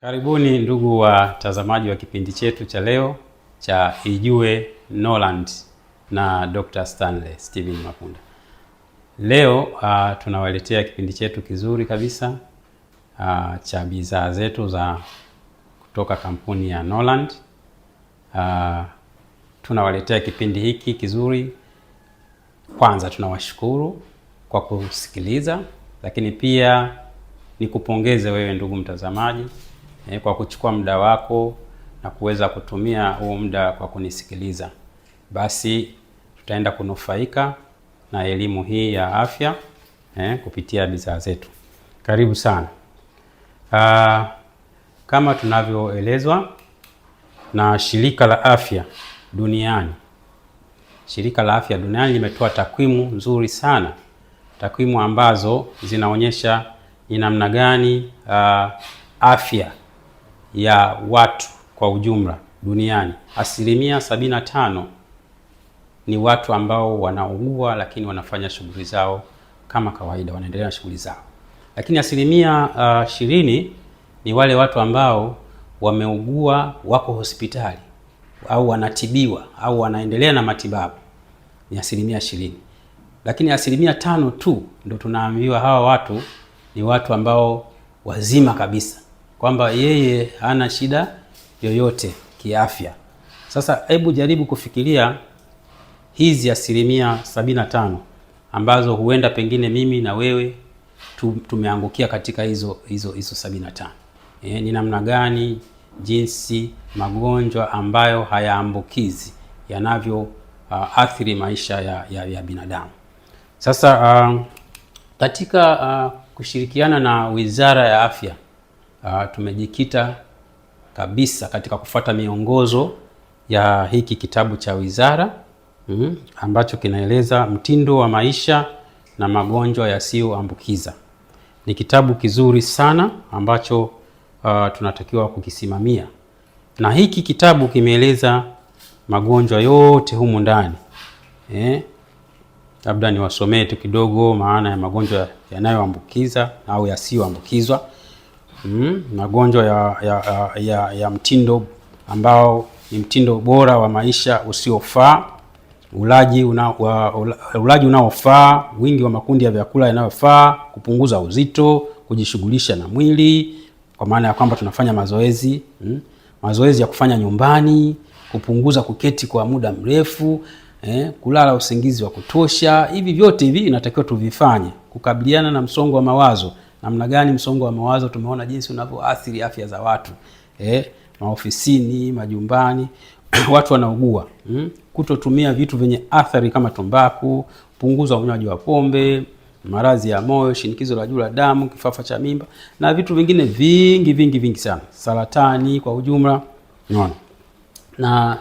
Karibuni ndugu watazamaji wa kipindi chetu cha leo cha Ijue Norland na Dr. Stanley Steven Mapunda. Leo tunawaletea kipindi chetu kizuri kabisa cha bidhaa zetu za kutoka kampuni ya Norland. Tunawaletea kipindi hiki kizuri. Kwanza tunawashukuru kwa kusikiliza, lakini pia nikupongeze wewe ndugu mtazamaji kwa kuchukua muda wako na kuweza kutumia huo muda kwa kunisikiliza. Basi tutaenda kunufaika na elimu hii ya afya kupitia bidhaa zetu. Karibu sana. Kama tunavyoelezwa na Shirika la Afya Duniani, Shirika la Afya Duniani limetoa takwimu nzuri sana, takwimu ambazo zinaonyesha ni namna gani afya ya watu kwa ujumla duniani, 75% ni watu ambao wanaugua lakini wanafanya shughuli zao kama kawaida, wanaendelea na shughuli zao, lakini 20% ni wale watu ambao wameugua, wako hospitali au wanatibiwa au wanaendelea na matibabu, ni 20%. Lakini 5% tu ndo tunaambiwa hawa watu ni watu ambao wazima kabisa, kwamba yeye hana shida yoyote kiafya. Sasa hebu jaribu kufikiria hizi 75% ambazo huenda pengine mimi na wewe tumeangukia katika hizo 75. Ni namna gani jinsi magonjwa ambayo hayaambukizi yanavyo athiri maisha ya binadamu. Sasa katika kushirikiana na Wizara ya Afya tumejikita kabisa katika kufuata miongozo ya hiki kitabu cha wizara ambacho kinaeleza mtindo wa maisha na magonjwa yasiyoambukiza. Ni kitabu kizuri sana ambacho tunatakiwa kukisimamia, na hiki kitabu kimeeleza magonjwa yote humu ndani. Labda niwasomee tu kidogo maana ya magonjwa yanayoambukiza au yasiyoambukizwa. Magonjwa ya mtindo ambao ni mtindo bora wa maisha usiofaa, ulaji unaofaa, wingi wa makundi ya vyakula yanayofaa, kupunguza uzito, kujishughulisha na mwili kwa maana ya kwamba tunafanya mazoezi, mazoezi ya kufanya nyumbani, kupunguza kuketi kwa muda mrefu, kulala usingizi wa kutosha. Hivi vyote hivi inatakiwa tuvifanye, kukabiliana na msongo wa mawazo. Namna gani msongo wa mawazo tumeona jinsi unavyoathiri afya za watu, maofisini, majumbani watu wanaugua. Kutotumia vitu vyenye athari kama tumbaku, punguza unywaji wa pombe, maradhi ya moyo, shinikizo la juu la damu, kifafa cha mimba na vitu vingine vingi vingi vingi sana, saratani kwa ujumla. Unaona? Na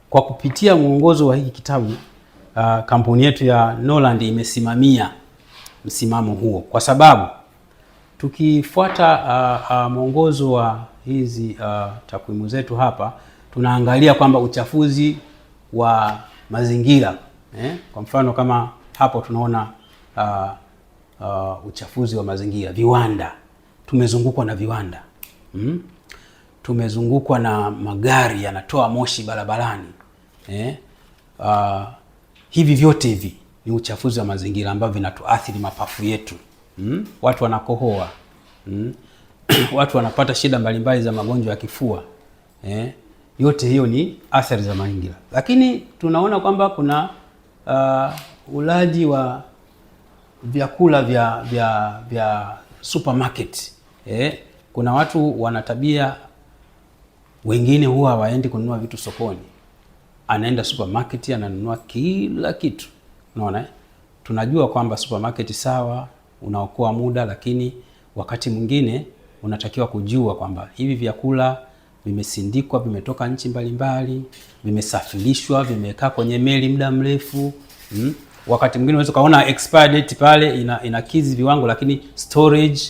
kwa kupitia mwongozo wa hiki kitabu kampuni yetu ya Norland imesimamia msimamo huo, kwa sababu tukifuata mwongozo wa hizi takwimu zetu hapa, tunaangalia kwamba uchafuzi wa mazingira kwa mfano kama hapo tunaona uchafuzi wa mazingira, viwanda, tumezungukwa na viwanda, tumezungukwa na magari yanatoa moshi barabarani, hivi vyote hivi ni uchafuzi wa mazingira ambavyo vinatuathiri mapafu yetu. Watu wanakohoa, watu wanapata shida mbalimbali za magonjwa ya kifua, Yote hiyo ni athari za mazingira. Lakini tunaona kwamba kuna ulaji wa vyakula vya supermarket. Kuna watu wana tabia, wengine huwa hawaendi kununua vitu sokoni, anaenda supermarket ananunua kila kitu. Unaona? Tunajua kwamba supermarket sawa, unaokoa muda, lakini wakati mwingine unatakiwa kujua kwamba hivi vyakula vimesindikwa, vimetoka nchi mbalimbali, vimesafirishwa, vimekaa kwenye meli muda mrefu. Wakati mwingine unaweza kaona expired date pale inakidhi viwango, lakini storage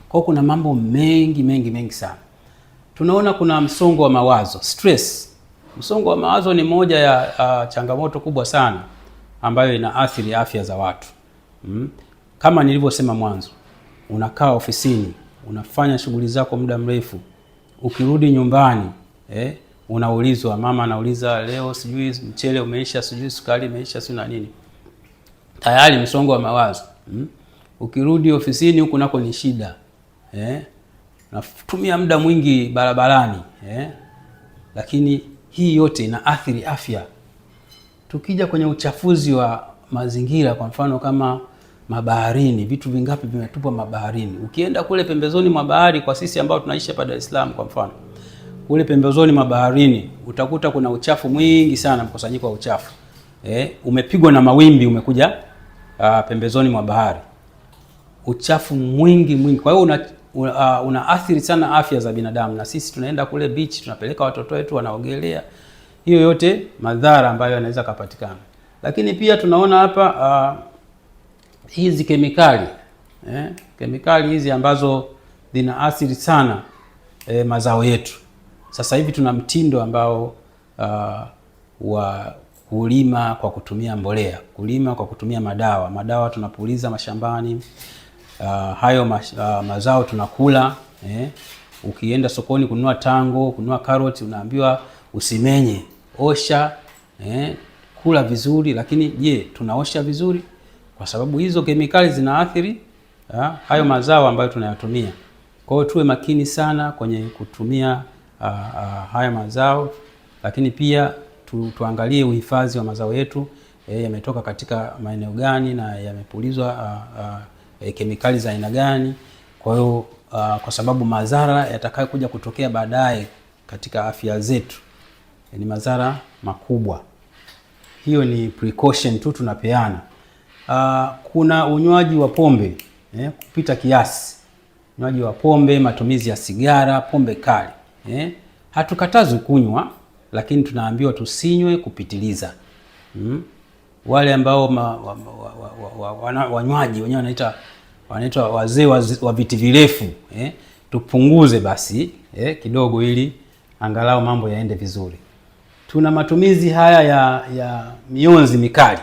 kwa kuna mambo mengi mengi mengi sana. Tunaona kuna msongo wa mawazo, stress. Msongo wa mawazo ni moja ya changamoto kubwa sana ambayo inaathiri afya za watu. Kama nilivyosema mwanzo, unakaa ofisini, unafanya shughuli zako muda mrefu, Ukirudi nyumbani unaulizwa, mama anauliza leo sijui mchele umeisha, sijui sukari imeisha, sijui na nini, tayari msongo wa mawazo. Ukirudi ofisini huku nako ni shida, natumia muda mwingi barabarani, lakini hii yote inaathiri afya. Tukija kwenye uchafuzi wa mazingira, kwa mfano kama mabaharini, vitu vingapi vimetupwa mabaharini? Ukienda kule pembezoni mwa bahari, kwa sisi ambao tunaishi hapa Dar es Salaam kwa mfano, kule pembezoni mwa baharini utakuta kuna uchafu mwingi sana, mkusanyiko wa uchafu umepigwa na mawimbi, umekuja pembezoni mwa bahari, uchafu mwingi mwingi. Kwa hiyo unaathiri sana afya za binadamu, na sisi tunaenda kule beach, tunapeleka watoto wetu wanaogelea. Hiyo yote madhara ambayo yanaweza kupatikana. Lakini pia tunaona hapa hizi kemikali kemikali hizi ambazo zinaathiri sana mazao yetu. Sasa hivi tuna mtindo ambao wa kulima kwa kutumia mbolea, kulima kwa kutumia madawa. Madawa tunapuliza mashambani, hayo mazao tunakula. Ukienda sokoni kununua tango, kununua karoti, unaambiwa usimenye, osha, kula vizuri. Lakini je, tunaosha vizuri? Kwa sababu hizo kemikali zinaathiri hayo mazao ambayo tunayatumia. Kwa hiyo tuwe makini sana kwenye kutumia haya mazao, lakini pia tuangalie uhifadhi wa mazao yetu, yametoka katika maeneo gani na yamepulizwa kemikali za aina gani. Kwa hiyo kwa sababu madhara yatakayokuja kutokea baadaye katika afya zetu ni madhara makubwa. Hiyo ni precaution tu tunapeana. Kuna unywaji wa pombe kupita kiasi, unywaji wa pombe, matumizi ya sigara, pombe kali. Hatukatazwi kunywa, lakini tunaambiwa tusinywe kupitiliza. Wale ambao wanywaji wenyewe wanaitwa wazee wa viti virefu, tupunguze basi kidogo ili angalau mambo yaende vizuri. Tuna matumizi haya ya mionzi mikali.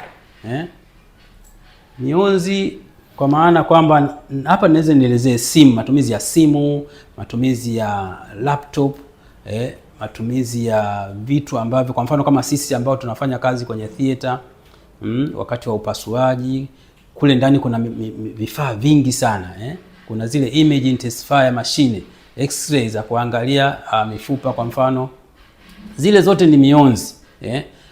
Mionzi kwa maana kwamba hapa naweza nielezee simu, matumizi ya simu, matumizi ya laptop, matumizi ya vitu ambavyo kwa mfano kama sisi ambao tunafanya kazi kwenye theater, wakati wa upasuaji kule ndani kuna vifaa vingi sana. Kuna zile image intensifier machine, x-ray za kuangalia mifupa kwa mfano, zile zote ni mionzi.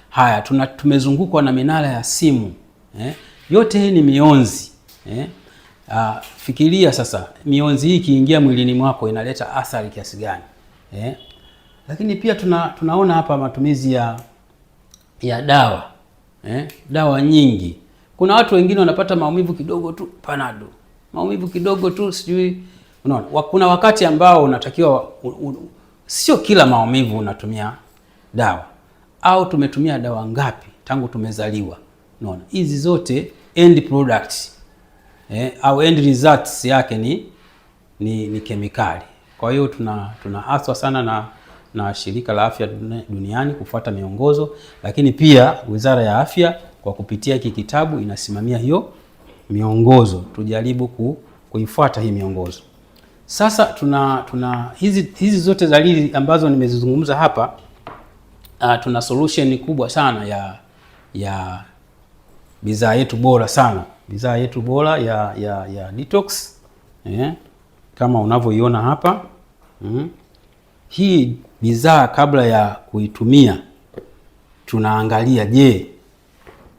Haya, tumezungukwa na minara ya simu. Yote hii ni mionzi. Fikiria sasa mionzi hii ikiingia mwilini mwako inaleta athari kiasi gani? Lakini pia tunaona hapa matumizi ya dawa. Dawa nyingi. Kuna watu wengine wanapata maumivu kidogo tu Panado, maumivu kidogo tu sijui, unaona. Kuna wakati ambao unatakiwa sio kila maumivu unatumia dawa, au tumetumia dawa ngapi tangu tumezaliwa? Unaona, hizi zote end products au end results yake ni kemikali. Kwa hiyo tunaaswa sana na Shirika la Afya Duniani kufuata miongozo, lakini pia Wizara ya Afya kwa kupitia hiki kitabu inasimamia hiyo miongozo. Tujaribu kuifuata hii miongozo. Sasa tuna hizi zote dalili ambazo nimezizungumza hapa, tuna solution kubwa sana ya bidhaa yetu bora sana, bidhaa yetu bora ya detox, kama unavyoiona hapa. Hii bidhaa kabla ya kuitumia tunaangalia, je,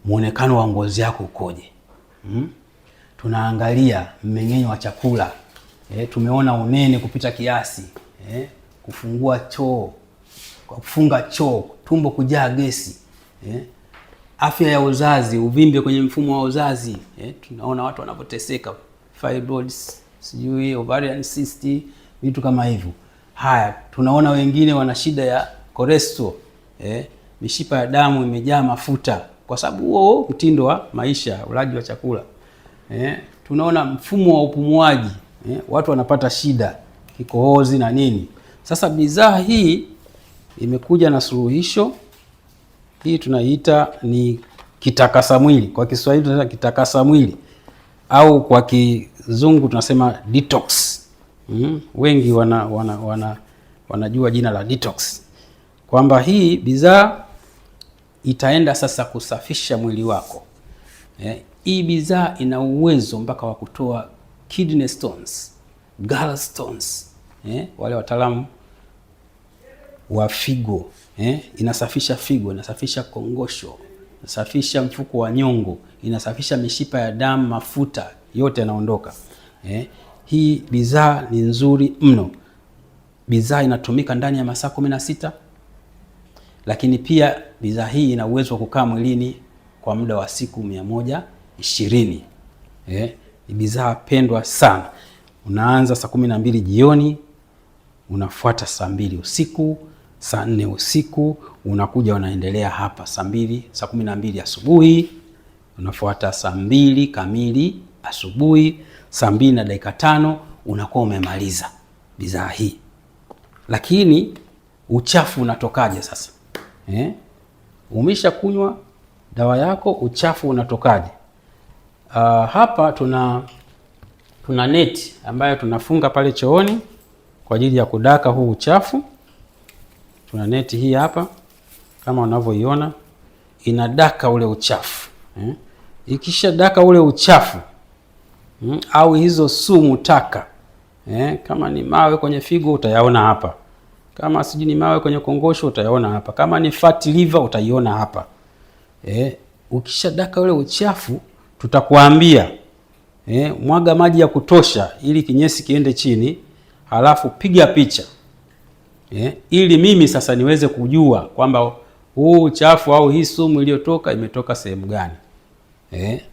muonekano wa ngozi yako ukoje? Tunaangalia mmeng'enyo wa chakula, tumeona unene kupita kiasi, kufungua choo, kufunga choo, tumbo kujaa gesi, afya ya uzazi, uvimbe kwenye mfumo wa uzazi, tunaona watu wanapoteseka, fibroids, sijui ovarian cyst, vitu kama hivyo. Haya, tunaona wengine wana shida ya cholesterol, mishipa ya damu imejaa mafuta kwa sababu huo mtindo wa maisha, ulaji wa chakula. Tunaona mfumo wa upumuaji, watu wanapata shida kikohozi na nini. Sasa bidhaa hii imekuja na suluhisho. Hii tunaiita ni kitakasa mwili, kwa Kiswahili tunaita kitakasa mwili au kwa Kizungu tunasema detox. Wengi wanajua jina la detox, kwamba hii bidhaa itaenda sasa kusafisha mwili wako. Hii bidhaa ina uwezo mpaka wa kutoa kidney stones, gallstones, wale wataalamu wa figo, inasafisha figo, inasafisha kongosho, inasafisha mfuko wa nyongo, inasafisha mishipa ya damu, mafuta yote yanaondoka. Hii bidhaa ni nzuri mno. Bidhaa inatumika ndani ya masaa 16, lakini pia bidhaa hii ina uwezo wa kukaa mwilini kwa muda wa siku 120. Ni bidhaa pendwa sana. Unaanza saa 12 jioni, unafuata saa 2 usiku, saa 4 usiku, unakuja unaendelea hapa saa 2, saa 12 asubuhi, unafuata saa 2 kamili asubuhi, saa 2:05 unakuwa umemaliza bidhaa hii. Lakini uchafu unatokaje sasa? Umesha kunywa dawa yako, uchafu unatokaje? Hapa tuna neti ambayo tunafunga pale chooni kwa ajili ya kudaka huu uchafu. Tuna neti hii hapa kama unavyoiona, inadaka ule uchafu. Ikisha daka ule uchafu, au hizo sumu taka, kama ni mawe kwenye figo utayaona hapa, kama sijui ni mawe kwenye kongosho utayaona hapa, kama ni fatty liver utaiona hapa. Ukisha daka ule uchafu tutakuambia, mwaga maji ya kutosha ili kinyesi kiende chini, halafu piga picha, ili mimi sasa niweze kujua kwamba huu uchafu au hii sumu iliyotoka imetoka sehemu gani.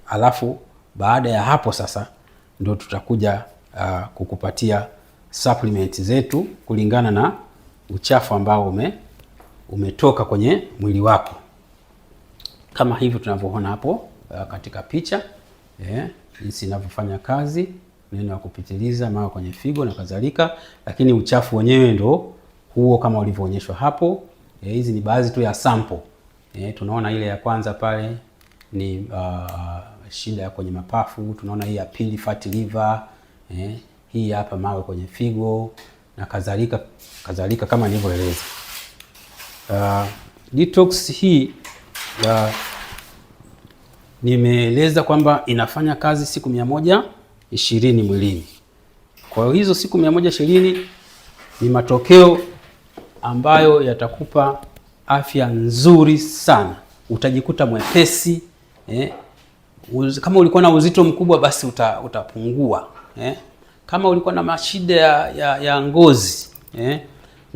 Alafu baada ya hapo sasa ndio tutakuja kukupatia supplement zetu kulingana na uchafu ambao umetoka kwenye mwili wako, kama hivi tunavyoona hapo katika picha, jinsi inavyofanya kazi, neno ya kupitiliza, mawe kwenye figo na kadhalika. Lakini uchafu wenyewe ndo huo kama ulivyoonyeshwa hapo. Hizi ni baadhi tu ya sample. Tunaona ile ya kwanza pale ni shida ya kwenye mapafu, tunaona hii ya pili fatty liver, hii hapa mawe kwenye figo na kadhalika kadhalika kama nilivyoeleza. Detox hii nimeeleza kwamba inafanya kazi siku 120 mwilini. Kwa hiyo hizo siku 120 ni matokeo ambayo yatakupa afya nzuri sana. Utajikuta mwepesi, kama ulikuwa na uzito mkubwa basi utapungua. Kama ulikuwa na mashida ya ngozi,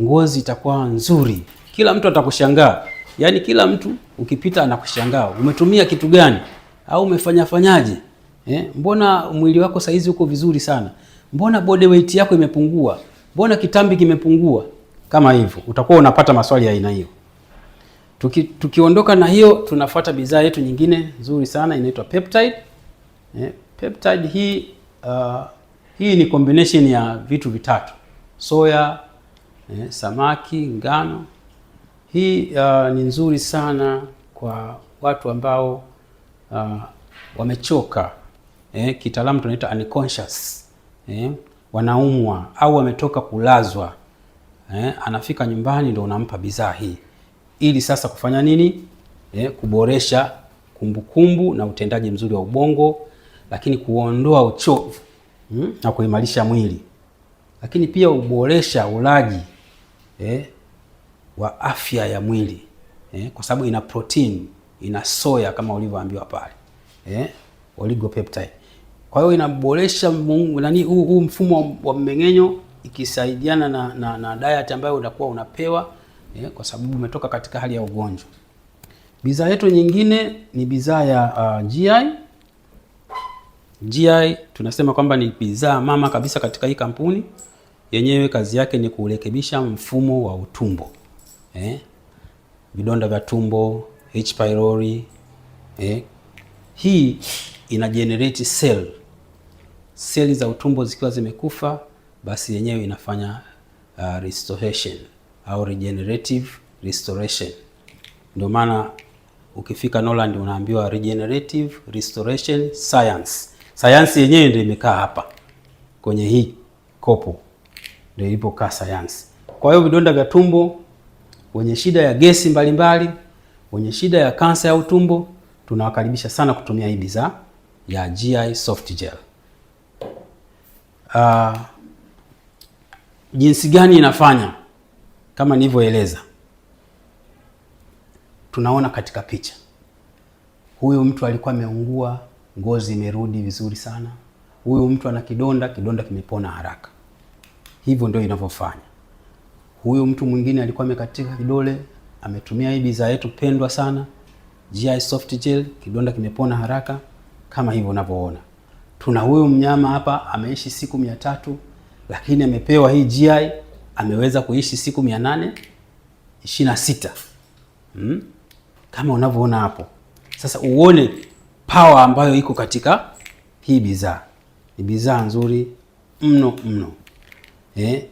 ngozi itakuwa nzuri. Kila mtu atakushangaa. Yaani kila mtu ukipita anakushangaa. Umetumia kitu gani? Au umefanya fanyaje? Mbona mwili wako saizi uko vizuri sana? Mbona body weight yako imepungua? Mbona kitambi kimepungua? Kama hivyo utakuwa unapata maswali ya aina hiyo. Tukiondoka na hiyo, tunafuata bidhaa yetu nyingine nzuri sana inaitwa peptide. Peptide hii ni combination ya vitu vitatu: soya, samaki, ngano. Hii ni nzuri sana kwa watu ambao wamechoka, kitaalamu tunaita unconscious, wanaumwa au wametoka kulazwa, anafika nyumbani ndio unampa bidhaa hii ili sasa kufanya nini? Kuboresha kumbukumbu na utendaji mzuri wa ubongo, lakini kuondoa uchovu, na kuimarisha mwili, lakini pia uboresha ulaji wa afya ya mwili, kwa sababu ina protein, ina soya kama ulivyoambiwa pale, oligopeptide. Kwa hiyo inaboresha nani huu mfumo wa mmeng'enyo ikisaidiana na diet ambayo unakuwa unapewa, kwa sababu umetoka katika hali ya ugonjwa. Bidhaa yetu nyingine ni bidhaa ya GI. GI tunasema kwamba ni bidhaa mama kabisa katika hii kampuni. Yenyewe kazi yake ni kurekebisha mfumo wa utumbo. Vidonda vya tumbo, H pylori. Hii ina generate cell. Seli za utumbo zikiwa zimekufa, basi yenyewe inafanya restoration au regenerative restoration. Ndio maana ukifika Norland unaambiwa regenerative restoration science. Sayansi yenyewe ndio imekaa hapa kwenye hii kopo, ndio ilipokaa sayansi. Kwa Kwa hiyo vidonda vya tumbo, wenye shida ya gesi mbalimbali, wenye shida ya kansa ya utumbo, tunawakaribisha sana kutumia hii bidhaa ya GI Soft Gel. Jinsi gani inafanya? Kama nilivyoeleza, tunaona katika picha huyu mtu alikuwa ameungua, ngozi imerudi vizuri sana. Huyu mtu ana kidonda, kidonda kimepona haraka. Hivyo ndio inavyofanya. Huyu mtu mwingine alikuwa amekatika kidole, ametumia hii bidhaa yetu pendwa sana GI Soft Gel, kidonda kimepona haraka kama hivyo unavyoona. Tuna huyu mnyama hapa ameishi siku 300, lakini amepewa hii GI ameweza kuishi siku 826. Kama unavyoona hapo. Sasa uone power ambayo iko katika hii bidhaa. Ni bidhaa nzuri mno mno.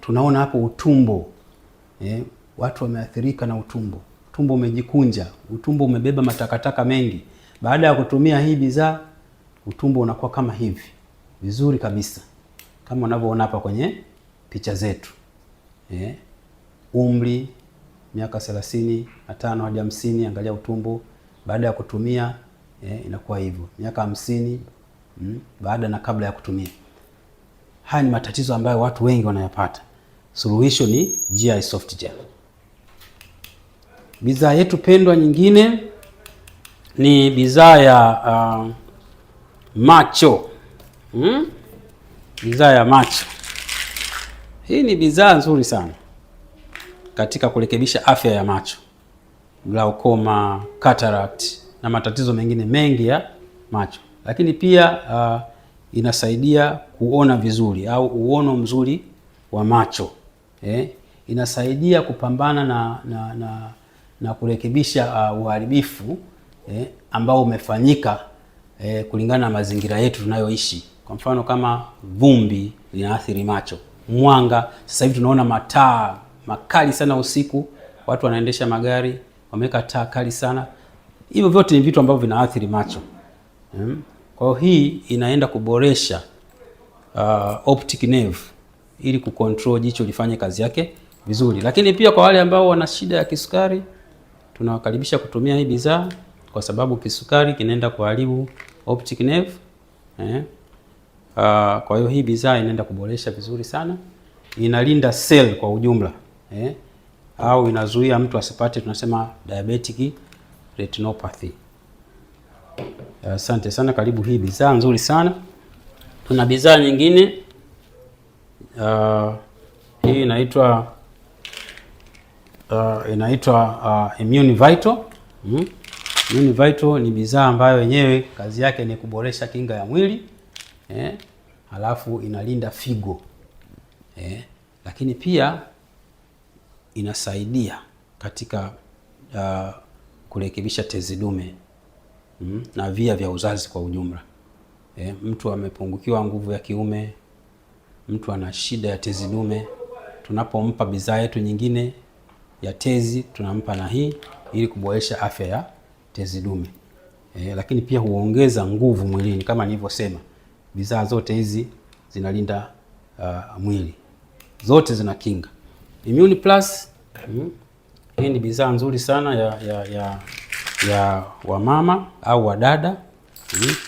Tunaona hapo utumbo. Watu wameathirika na utumbo. Utumbo umejikunja, utumbo umebeba matakataka mengi. Baada ya kutumia hii bidhaa, utumbo unakuwa kama hivi, vizuri kabisa, kama unavyoona hapa kwenye picha zetu. Umri miaka 35 hadi 50, angalia utumbo baada ya kutumia, inakuwa hivyo. Miaka 50, baada na kabla ya kutumia. Haya ni matatizo ambayo watu wengi wanayapata. Suluhisho ni GI Soft Gel. Bidhaa yetu pendwa nyingine ni bidhaa ya macho. Bidhaa ya macho. Hii ni bidhaa nzuri sana katika kurekebisha afya ya macho, glaucoma, cataract na matatizo mengine mengi ya macho. Lakini pia inasaidia kuona vizuri au uono mzuri wa macho. Inasaidia kupambana na kurekebisha uharibifu ambao umefanyika kulingana na mazingira yetu tunayoishi. Kwa mfano kama vumbi linaathiri macho, mwanga. Sasa hivi tunaona mataa makali sana usiku, watu wanaendesha magari wameweka taa kali sana. Hivyo vyote ni vitu ambavyo vinaathiri macho. Kwa hiyo hii inaenda kuboresha optic nerve ili kucontrol jicho lifanye kazi yake vizuri. Lakini pia kwa wale ambao wana shida ya kisukari, tunawakaribisha kutumia hii bidhaa kwa sababu kisukari kinaenda kuharibu optic nerve. Kwa hiyo hii bidhaa inaenda kuboresha vizuri sana. Inalinda cell kwa ujumla. Au inazuia mtu asipate tunasema diabetic retinopathy. Asante sana, karibu hii bidhaa nzuri sana. Tuna bidhaa nyingine hii inaitwa Immune Vital. Immune Vital ni bidhaa ambayo yenyewe kazi yake ni kuboresha kinga ya mwili, halafu inalinda figo. Lakini pia inasaidia katika kurekebisha tezi dume na via vya uzazi kwa ujumla. Mtu amepungukiwa nguvu ya kiume, mtu ana shida ya tezi dume, tunapompa bidhaa yetu nyingine ya tezi tunampa na hii ili kuboresha afya ya tezi dume. Lakini pia huongeza nguvu mwilini kama nilivyosema. Bidhaa zote hizi zinalinda mwili. Zote zina kinga. Immune Plus, hii ni bidhaa nzuri sana ya wamama au wadada.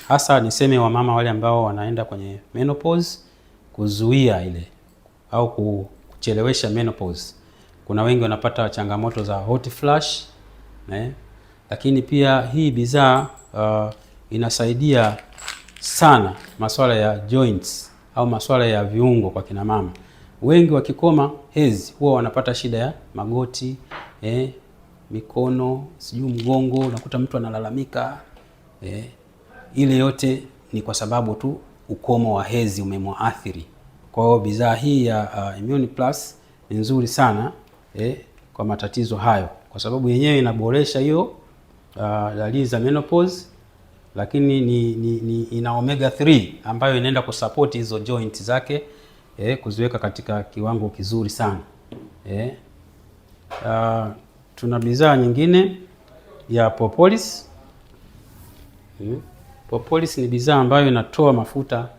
Hasa niseme wamama wale ambao wanaenda kwenye menopause, kuzuia ile au kuchelewesha menopause. Kuna wengi wanapata changamoto za hot flash, Lakini pia hii bidhaa inasaidia sana masuala ya joints au masuala ya viungo kwa kina mama. Wengi wakikoma hedhi huwa wanapata shida ya magoti, mikono, sijui mgongo, unakuta mtu analalamika. Ile yote ni kwa sababu tu ukomo wa hedhi umemwathiri. Kwa hiyo bidhaa hii ya Immune Plus ni nzuri sana kwa matatizo hayo, kwa sababu yenyewe inaboresha hiyo dalili za menopause, lakini ni ina omega 3 ambayo inaenda kusupport hizo joint zake, kuziweka katika kiwango kizuri sana. Tuna bidhaa nyingine ya Propolis. Propolis ni bidhaa ambayo inatoa mafuta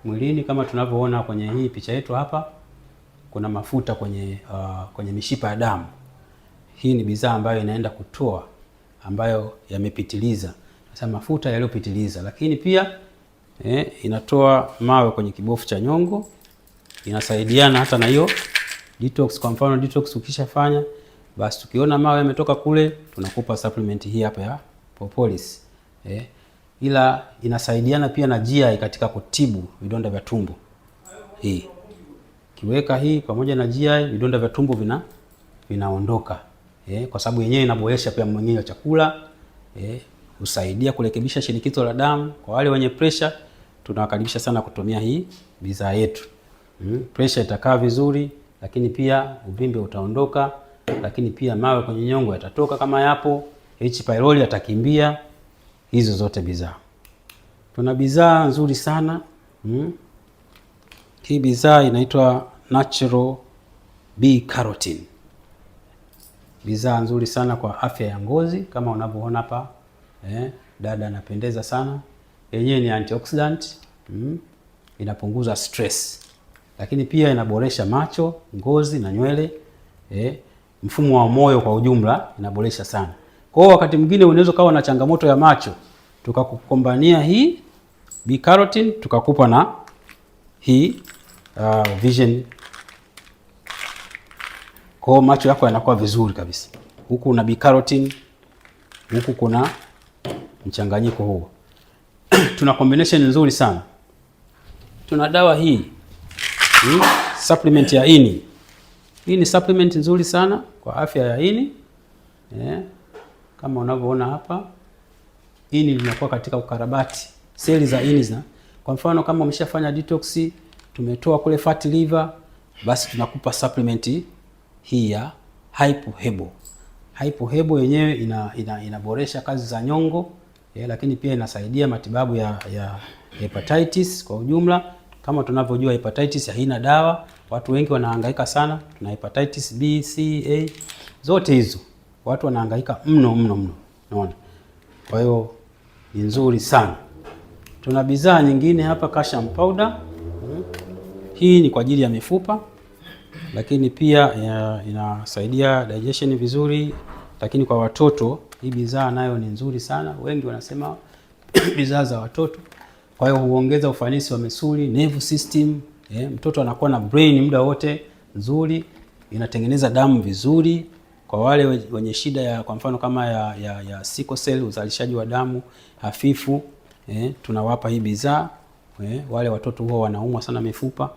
mwilini kama tunavyoona kwenye hii picha yetu hapa. kuna mafuta kwenye mishipa ya damu. Hii ni bidhaa ambayo inaenda kutoa ambayo yamepitiliza, sasa mafuta yaliyopitiliza, lakini pia inatoa mawe kwenye kibofu cha nyongo, inasaidiana hata na hiyo detox. Kwa mfano detox ukishafanya, basi tukiona mawe yametoka kule, tunakupa supplement hii hapa ya Propolis. Ila inasaidiana pia na GI katika kutibu vidonda vya tumbo. Hii kiweka hii pamoja na GI, vidonda vya tumbo vinaondoka. Kwa sababu yenyewe inaboresha pia mmeng'enyo wa chakula, husaidia kurekebisha shinikizo la damu. Kwa wale wenye pressure tunawakaribisha sana kutumia hii bidhaa yetu. Pressure itakaa vizuri, lakini pia uvimbe utaondoka, lakini pia mawe kwenye nyongo yatatoka kama yapo, H pylori atakimbia. Hizo zote bidhaa. Tuna bidhaa nzuri sana. Hii bidhaa inaitwa Natural B Carotene. Bidhaa nzuri sana kwa afya ya ngozi kama unavyoona hapa. Dada anapendeza sana. Yenyewe ni antioxidant, inapunguza stress. Lakini pia inaboresha macho, ngozi na nywele, mfumo wa moyo kwa ujumla inaboresha sana. Kwa hiyo wakati mwingine unaweza kuwa na changamoto ya macho, tukakukombania hii B carotene tukakupa na hii vision. Kwa hiyo macho yako yanakuwa vizuri kabisa. Huku una B carotene, huku kuna mchanganyiko huo. Tuna combination nzuri sana. Tuna dawa hii, supplement ya ini. Hii ni supplement nzuri sana kwa afya ya ini. Kama unavyoona hapa, ini linakuwa katika ukarabati. Seli za ini zina, kwa mfano kama umeshafanya detox, tumetoa kule fatty liver, basi tunakupa supplement hii ya Hypo-Hebo. Hypo-Hebo yenyewe inaboresha kazi za nyongo, lakini pia inasaidia matibabu ya hepatitis kwa ujumla. Kama tunavyojua hepatitis haina dawa, watu wengi wanahangaika sana. Tuna hepatitis B, C, A, zote hizo watu wanahangaika mno mno mno, unaona. Kwa hiyo ni nzuri sana. Tuna bidhaa nyingine hapa, calcium powder. Hii ni kwa ajili ya mifupa, lakini pia inasaidia digestion vizuri. Lakini kwa watoto hii bidhaa nayo ni nzuri sana, wengi wanasema bidhaa za watoto. Kwa hiyo huongeza ufanisi wa misuli, nerve system, mtoto anakuwa na brain muda wote nzuri, inatengeneza damu vizuri. Kwa wale wenye shida ya kwa mfano kama ya sickle cell, uzalishaji wa damu hafifu, tunawapa hii bidhaa. Wale watoto huwa wanaumwa sana mifupa.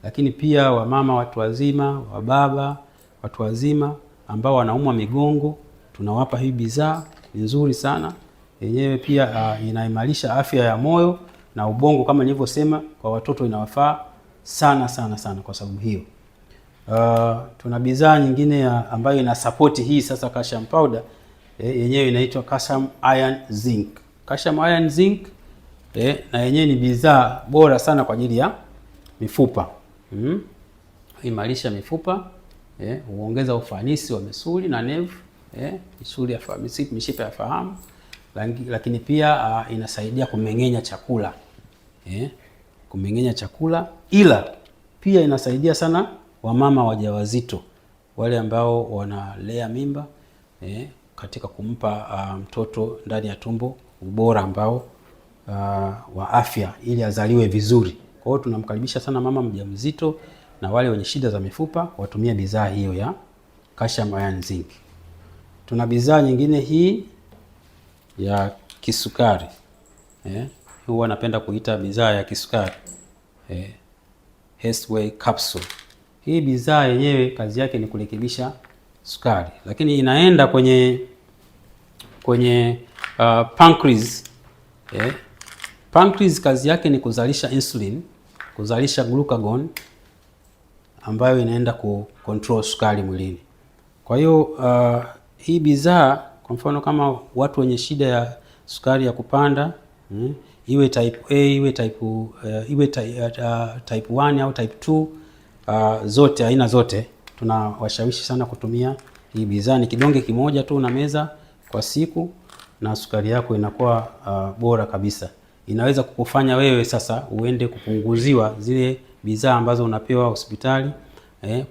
Lakini pia wamama watu wazima, wababa watu wazima ambao wanaumwa migongo, tunawapa hii bidhaa, ni nzuri sana. Yenyewe pia inaimarisha afya ya moyo na ubongo kama nilivyosema, kwa watoto inawafaa sana sana sana kwa sababu hiyo. Tuna bidhaa nyingine ambayo ina support hii sasa calcium powder, yenyewe inaitwa calcium iron zinc. Calcium iron zinc, na yenyewe ni bidhaa bora sana kwa ajili ya mifupa. Imarisha mifupa, huongeza ufanisi wa misuli na nerve, misuli ya fahamu, mishipa ya fahamu, lakini pia inasaidia kumeng'enya chakula. Kumeng'enya chakula, ila pia inasaidia sana wamama wajawazito, wale ambao wanalea mimba, katika kumpa mtoto ndani ya tumbo ubora ambao wa afya ili azaliwe vizuri. Kwa hiyo tunamkaribisha sana mama mjamzito na wale wenye shida za mifupa watumie bidhaa hiyo ya calcium iron zinc. Tuna bidhaa nyingine hii ya kisukari. Huwa napenda kuita bidhaa ya kisukari. Hestway capsule. Hii bidhaa yenyewe kazi yake ni kurekebisha sukari, lakini inaenda kwenye pancreas. Pancreas kazi yake ni kuzalisha insulin, kuzalisha glucagon ambayo inaenda ku control sukari mwilini. Kwa hiyo hii bidhaa kwa mfano kama watu wenye shida ya sukari ya kupanda, iwe type A, iwe type 1 au type 2, zote aina zote tunawashawishi sana kutumia hii bidhaa. Ni kidonge kimoja tu unameza kwa siku na sukari yako inakuwa bora kabisa. Inaweza kukufanya wewe sasa uende kupunguziwa zile bidhaa ambazo unapewa hospitali.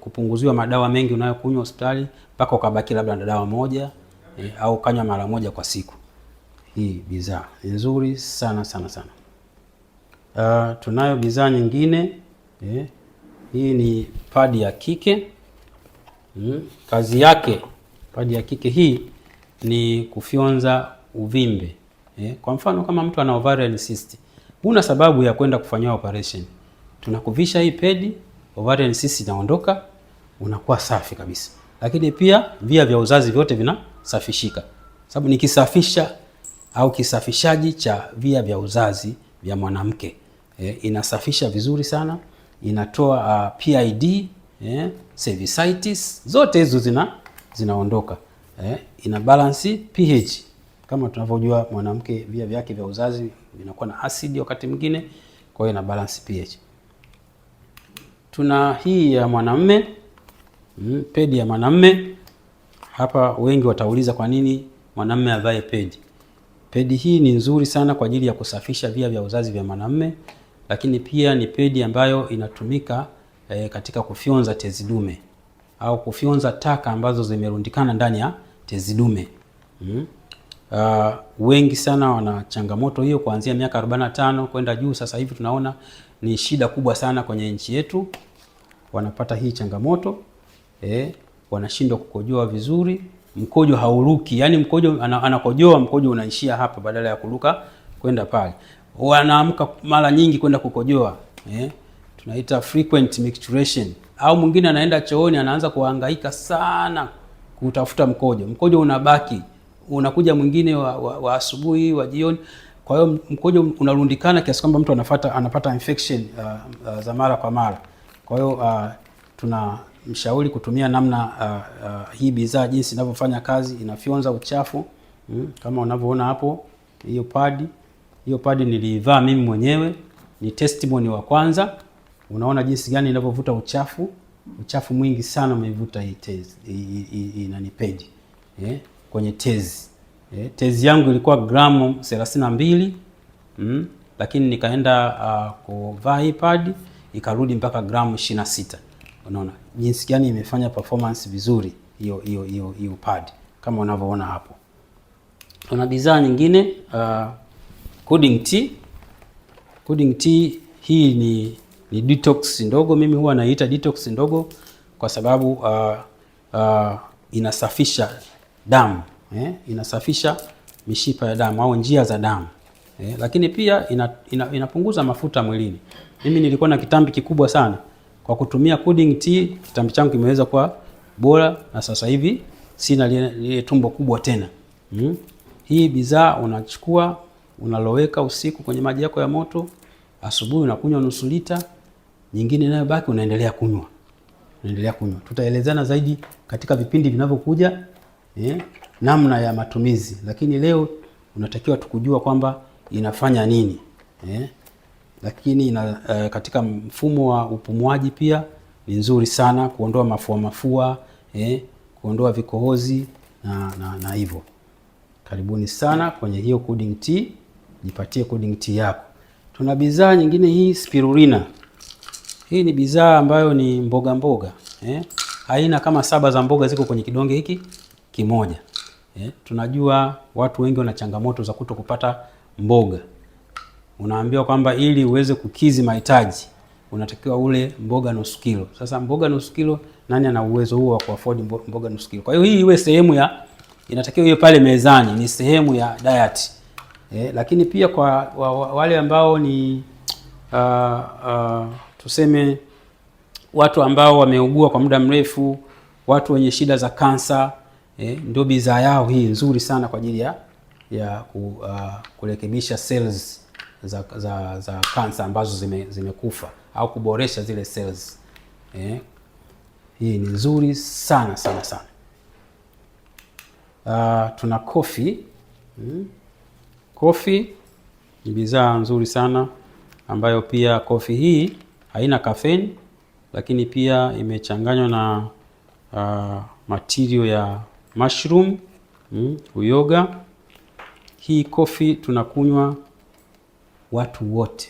kupunguziwa madawa mengi unayokunywa hospitali mpaka ukabaki labda na dawa moja au kanywa mara moja kwa siku. Hii bidhaa ni nzuri sana sana sana. Tunayo bidhaa nyingine hii ni padi ya kike. Kazi yake padi ya kike hii ni kufyonza uvimbe. Kwa mfano kama mtu ana ovarian cyst, huna sababu ya kwenda kufanyiwa operation, tunakuvisha hii pedi, ovarian cyst inaondoka, unakuwa safi kabisa. Lakini pia via vya uzazi vyote vinasafishika, sababu nikisafisha au kisafishaji cha via vya uzazi vya mwanamke inasafisha vizuri sana, inatoa PID, cervicitis, zote hizo zinaondoka. Ina balance pH. Kama tunavyojua mwanamke via vyake vya uzazi vinakuwa na asidi wakati mwingine, kwa hiyo ina balance pH. Tuna hii ya mwanamme, pedi ya mwanamme. Hapa wengi watauliza kwa nini mwanamme avae pedi. Pedi hii ni nzuri sana kwa ajili ya kusafisha via vya uzazi vya mwanamme, lakini pia ni pedi ambayo inatumika katika kufyonza tezi dume au kufyonza taka ambazo zimerundikana ndani ya tezi dume. Wengi sana wana changamoto hiyo kuanzia miaka 45 kwenda juu. Sasa hivi tunaona ni shida kubwa sana kwenye nchi yetu, wanapata hii changamoto wanashindwa kukojoa vizuri, mkojo hauruki, yani mkojo anakojoa, mkojo unaishia hapa badala ya kuruka kwenda pale. Wanaamka mara nyingi kwenda kukojoa, tunaita frequent micturition. Au mwingine anaenda chooni anaanza kuhangaika sana kutafuta mkojo, mkojo unabaki, unakuja mwingine wa asubuhi, wa jioni. Kwa hiyo mkojo unarundikana kiasi kwamba mtu anapata infection za mara kwa mara. Kwa hiyo tunamshauri kutumia namna hii bidhaa jinsi inavyofanya kazi, inafyonza uchafu kama unavyoona hapo. Hiyo padi nilivaa mimi mwenyewe, ni testimony wa kwanza. Unaona jinsi gani inavyovuta uchafu, uchafu mwingi sana umeivuta hii tezi, hii nani pedi kwenye tezi. Tezi yangu ilikuwa gramu 32, lakini nikaenda kuvaa hii pad ikarudi mpaka gramu 26. Unaona jinsi gani imefanya performance vizuri hiyo pad kama unavyoona hapo. Tuna bidhaa nyingine, Pudding tea. Pudding tea hii ni detox ndogo. Mimi huwa naiita detox ndogo kwa sababu inasafisha damu, inasafisha mishipa ya damu au njia za damu, lakini pia inapunguza mafuta mwilini. Mimi nilikuwa na kitambi kikubwa sana, kwa kutumia pudding tea kitambi changu kimeweza kuwa bora na sasa hivi sina lile tumbo kubwa tena. Hii bidhaa unachukua unaloweka usiku kwenye maji yako ya moto, asubuhi unakunywa nusu lita, nyingine inayobaki unaendelea kunywa. Unaendelea kunywa. Tutaelezana zaidi katika vipindi vinavyokuja namna ya matumizi, lakini leo unatakiwa tukujua kwamba inafanya nini. Lakini katika mfumo wa upumuaji pia ni nzuri sana kuondoa mafua mafua, kuondoa vikohozi na hivyo. Karibuni sana kwenye hiyo Pudding tea, jipatie Pudding tea yako. Tuna bidhaa nyingine hii spirulina. Hii ni bidhaa ambayo ni mboga mboga. Aina kama 7 za mboga ziko kwenye kidonge hiki kimoja. Tunajua watu wengi wana changamoto za kutokupata mboga. Unaambiwa kwamba ili uweze kukizi mahitaji unatakiwa ule mboga nusu kilo. Sasa mboga nusu kilo, nani ana uwezo huo wa kuafford mboga nusu kilo? Kwa hiyo hii iwe sehemu ya, inatakiwa iwe pale mezani, ni sehemu ya diet. Lakini pia kwa wale ambao ni tuseme watu ambao wameugua kwa muda mrefu, watu wenye shida za kansa, ndio bidhaa yao hii nzuri sana kwa ajili ya kurekebisha cells za kansa ambazo zimekufa au kuboresha zile cells. Hii ni nzuri sana sana sana. Tuna coffee. Coffee ni bidhaa nzuri sana ambayo pia coffee hii haina caffeine, lakini pia imechanganywa na material ya mushroom, uyoga. Hii coffee tunakunywa watu wote.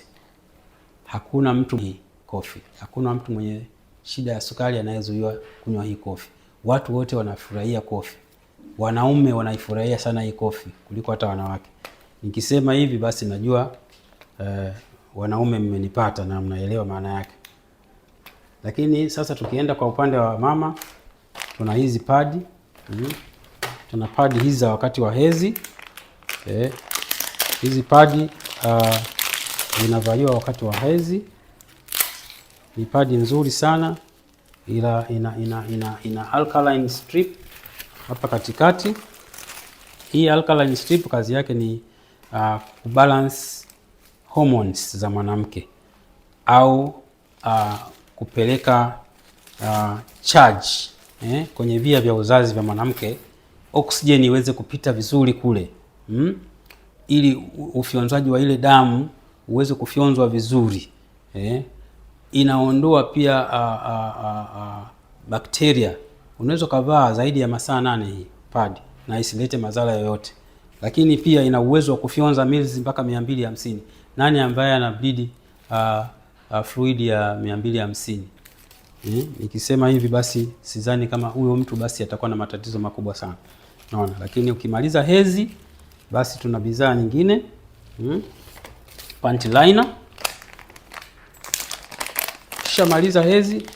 Hakuna mtu hii coffee. Hakuna mtu mwenye shida ya sukari anayezuiwa kunywa hii kofi. Watu wote wanafurahia kofi, wanaume wanaifurahia sana hii kofi kuliko hata wanawake. Nikisema hivi basi najua wanaume mmenipata na mnaelewa maana yake. Lakini sasa tukienda kwa upande wa mama, tuna hizi padi Tuna padi hizi za wakati wa hedhi hizi padi zinavaliwa wakati wa hedhi. Ni padi nzuri sana ila ina alkaline strip hapa katikati. Hii alkaline strip kazi yake ni kubalance hormones za mwanamke au kupeleka charge kwenye via vya uzazi vya mwanamke, oxygen iweze kupita vizuri kule ili ufyonzaji wa ile damu uweze kufyonzwa vizuri Inaondoa pia bakteria. Unaweza ukavaa zaidi ya masaa 8 hii pad na isilete madhara yoyote, lakini pia ina uwezo wa kufyonza mils mpaka 250. Nani ambaye ana bleed fluid ya 250? Nikisema hivi basi sidhani kama huyo mtu basi atakuwa na matatizo makubwa sana. Naona, lakini ukimaliza hedhi basi tuna bidhaa nyingine panty liner. Ukishamaliza hedhi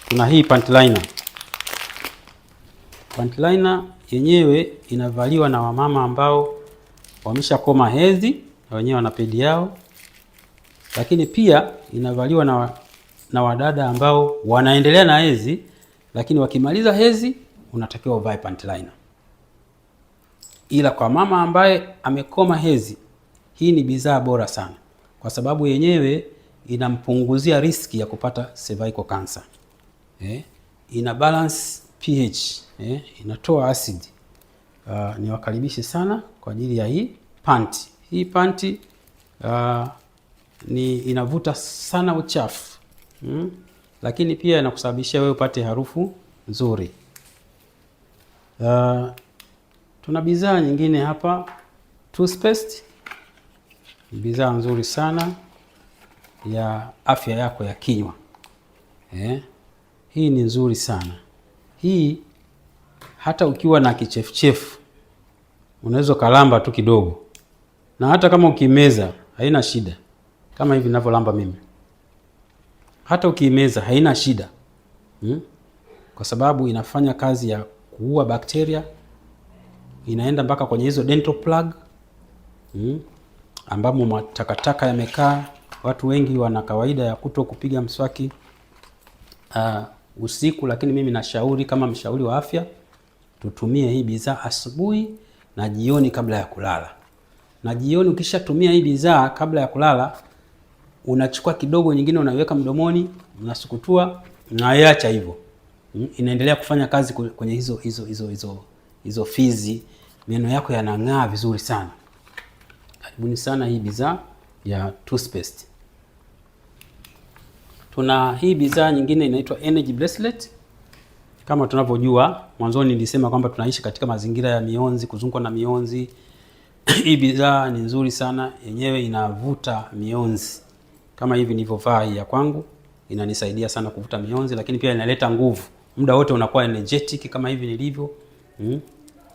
tuna hii panty liner. Panty liner yenyewe inavaliwa na wamama ambao wameshakoma hedhi na wenyewe wana pedi yao, lakini pia inavaliwa na wadada ambao wanaendelea na hedhi, lakini wakimaliza hedhi unatakiwa uvae panty liner. Ila kwa mama ambaye amekoma hedhi, hii ni bidhaa bora sana, kwa sababu yenyewe inampunguzia riski ya kupata cervical cancer. Ina balance pH, inatoa acid. Niwakaribishe sana kwa ajili ya hii panty. Hii panty ni inavuta sana uchafu lakini pia inakusababishia wewe upate harufu nzuri. Tuna bidhaa nyingine hapa, toothpaste, bidhaa nzuri sana ya afya yako ya kinywa. Hii ni nzuri sana hii, hata ukiwa na kichefuchefu unaweza kalamba tu kidogo, na hata kama ukimeza haina shida, kama hivi ninavyolamba mimi, hata ukiimeza haina shida Kwa sababu inafanya kazi ya kuua bakteria, inaenda mpaka kwenye hizo dental plug ambamo matakataka yamekaa. Watu wengi wana kawaida ya kuto kupiga mswaki usiku, lakini mimi nashauri kama mshauri wa afya tutumie hii bidhaa asubuhi na jioni kabla ya kulala. Na jioni ukishatumia hii bidhaa kabla ya kulala, unachukua kidogo nyingine unaiweka mdomoni, unasukutua, unaiacha hivyo. Inaendelea kufanya kazi kwenye hizo fizi, meno yako yanang'aa vizuri sana. Karibuni sana hii bidhaa ya toothpaste. Tuna hii bidhaa nyingine inaitwa Energy Bracelet. Kama tunavyojua mwanzoni nilisema kwamba tunaishi katika mazingira ya mionzi, kuzungukwa na mionzi. Hii bidhaa ni nzuri sana, yenyewe inavuta mionzi. Kama hivi nilivyovaa hii ya kwangu, inanisaidia sana kuvuta mionzi, lakini pia inaleta nguvu. Muda wote unakuwa energetic kama hivi nilivyo.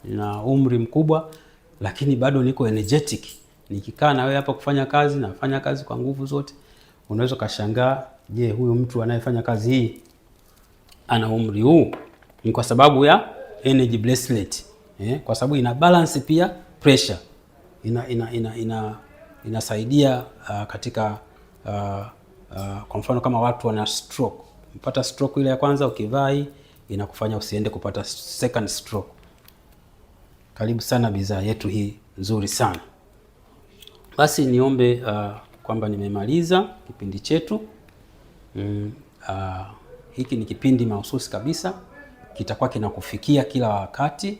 Nina umri mkubwa lakini bado niko energetic. Nikikaa na wewe hapa kufanya kazi, nafanya kazi kwa nguvu zote. Unaweza kashangaa, je, huyu mtu anayefanya kazi hii ana umri huu? Ni kwa sababu ya energy bracelet. Kwa sababu ina balance pia pressure. Inasaidia katika kwa mfano kama watu wana stroke. Mpata stroke ile ya kwanza ukivaa hii inakufanya usiende kupata second stroke. Karibu sana bidhaa yetu hii nzuri sana. Basi niombe kwamba nimemaliza kipindi chetu. Hiki ni kipindi mahususi kabisa, kitakuwa kinakufikia kila wakati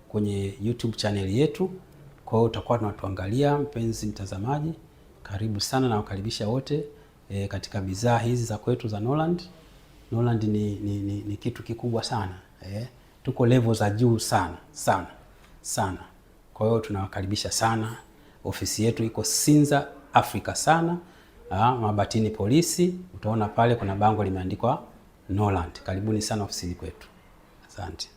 kwenye YouTube channel yetu. Kwa hiyo utakuwa unatuangalia mpenzi mtazamaji, karibu sana na wakaribisha wote katika bidhaa hizi za kwetu za Norland. Norland ni kitu kikubwa sana. Tuko level za juu sana sana sana. Kwa hiyo tunawakaribisha sana. Ofisi yetu iko Sinza Afrika sana, Mabatini Polisi. Utaona pale kuna bango limeandikwa Norland. Karibuni sana ofisini kwetu. Asante.